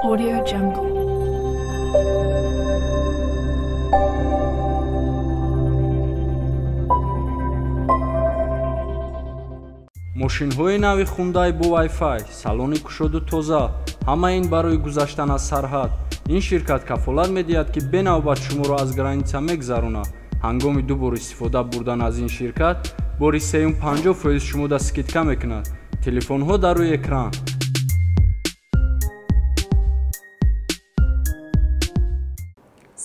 Audio Jungle. Мошинҳои нави Хундай бо Wi-Fi, салони кушоду тоза, ҳама ин барои гузаштан аз сарҳад. Ин ширкат кафолат медиҳад, ки бенавбат шуморо аз граница мегзаронад. Ҳангоми ду бор истифода бурдан аз ин ширкат, бори сеюм 50% шумода скидка мекунад. Телефонҳо дар рӯи экран.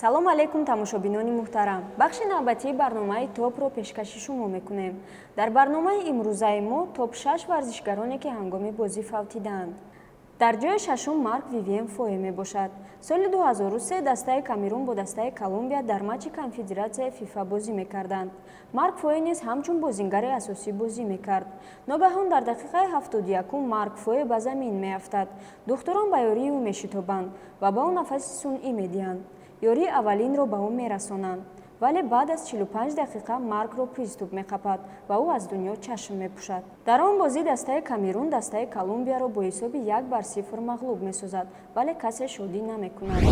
Салом алейкум, тамошобинони муҳтарам. Бахши навбатии барномаи топро пешкаши шумо мекунем. Дар барномаи имрӯзаи мо топ 6 варзишгароне, ки ҳангоми бозӣ фавтидаанд. Дар ҷои шашум Марк Вивиен Фое мебошад. Соли 2003 дастаи Камерун бо дастаи Колумбия дар матчи конфедератсияи ФИФА бозӣ мекарданд. Марк Фое низ ҳамчун бозингари асосӣ бозӣ мекард. Ногаҳон дар дақиқаи 71 Марк Фое ба замин меафтад. Духтурон ба ёрии ӯ мешитобанд ва ба ӯ нафаси сунъӣ медиҳанд. Ёрии аввалинро ба ӯ мерасонанд. Вале баъд аз 45 дақиқа Маркро приступ меқапад ва ӯ аз дунё чашм мепӯшад. Дар он бозӣ дастаи Камерун дастаи Колумбияро бо ҳисоби 1-0 мағлуб месозад, вале касе шодӣ намекунад.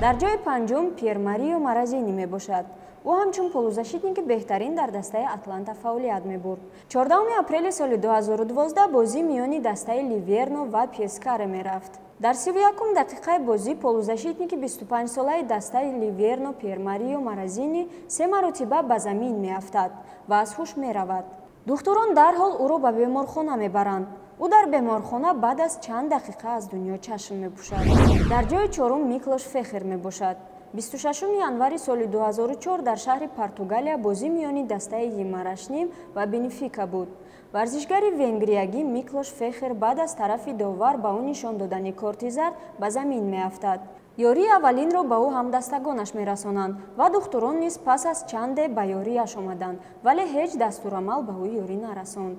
Дар ҷои панҷум Пьер Марио Маразини мебошад. Ӯ ҳамчун полузащитники беҳтарин дар дастаи Атланта фаъолият мебурд. 14 апрели соли 2012 бозӣ миёни дастаи Ливерно ва Пескаре мерафт. Дар 31 дақиқаи бозӣ полузащитники 25-солаи дастаи Ливерно Пьер Марио Маразини се маротиба ба замин меафтад ва аз ҳуш меравад. Духтурон дарҳол ӯро ба беморхона мебаранд. Ӯ дар беморхона баъд аз чанд дақиқа аз дунё чашм мепӯшад. Дар ҷои чорум Миклош Фехер мебошад. 26 январи соли 2004 дар шаҳри Португалия бозӣ миёни дастаи Гимарашним ва Бенфика буд. Варзишгари венгриягӣ Миклош Фехер баъд аз тарафи довар ба ӯ нишон додани корти зард ба замин меафтад. Ёрии аввалинро ба ӯ ҳамдастагонаш мерасонанд ва духтурон низ пас аз чанде ба ёрияш омаданд, вале ҳеҷ дастурамал ба ӯ ёрӣ нарасонд.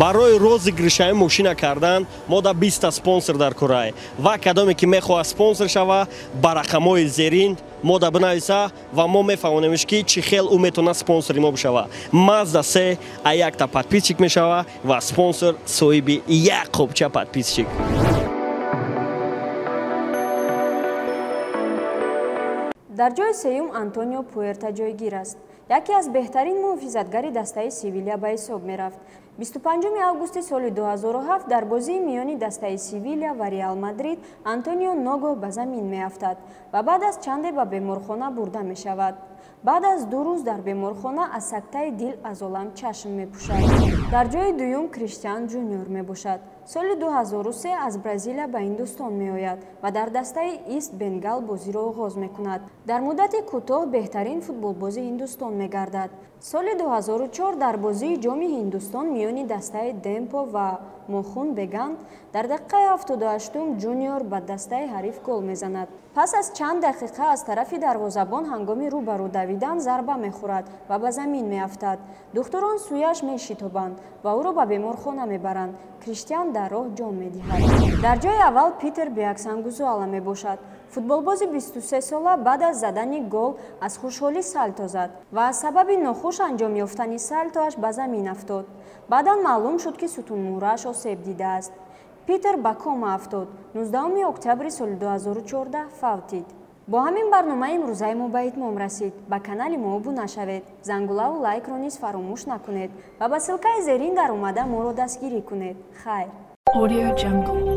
Барои розыгрышаи мошина кардан мо да 20 спонсор дар курай ва кадоме ки мехоҳад спонсор шава, ба рақамҳои зерин мо да бинависа ва мо мефаҳмонемш, ки чӣ хел ӯ метавонад спонсори мо бишава. Мазда се а якта подписчик мешава ва спонсор соҳиби як қопча подписчик. Дар ҷои сеюм Антонио Пуэрта ҷойгир аст. Яке аз беҳтарин муҳофизатгари дастаи Севилия ба ҳисоб мерафт. 25 августи соли 2007 дар бозии миёни дастаи Севилия ва Реал Мадрид Антонио ногоҳ ба замин меафтад ва баъд аз чанде ба беморхона бурда мешавад. Баъд аз 2 рӯз дар беморхона аз сактаи дил аз олам чашм мепӯшад. Дар ҷои дуюм Криштиан Ҷуниор мебошад. Соли 2003 аз Бразилия ба Ҳиндустон меояд ва дар дастаи Ист Бенгал бозиро оғоз мекунад. Дар муддати кӯтоҳ беҳтарин футболбози Ҳиндустон мегардад. Соли 2004 дар бозии ҷоми Ҳиндустон миёни дастаи Демпо ва Мохун Беган дар дақиқаи 78 Ҷуниор ба дастаи ҳариф гол мезанад. Пас аз чанд дақиқа аз тарафи дарвозабон ҳангоми рӯ ба рӯ давидан зарба мехӯрад ва ба замин меафтад. Духтурон сӯяш мешитобанд ва ӯро ба беморхона мебаранд. Криштиан дар роҳ ҷон медиҳад. Дар ҷои аввал Питер Биаксангузуала мебошад. Футболбози 23-сола баъд аз задани гол аз хушҳолӣ сальто зад ва аз сабаби нохуш анҷом ёфтани сальтоаш ба замин афтод. Баъдан маълум шуд, ки сутунмуҳрааш осеб дидааст. Питер ба кома афтод. 19 октябри соли 2014 фавтид. Бо ҳамин барномаи имрӯзаи мо ба итмом расид. Ба канали мо обуна шавед, зангулаву лайкро низ фаромӯш накунед ва ба ссилкаи зерин дар омада моро дастгирӣ кунед. Хайр. Audio Jungle.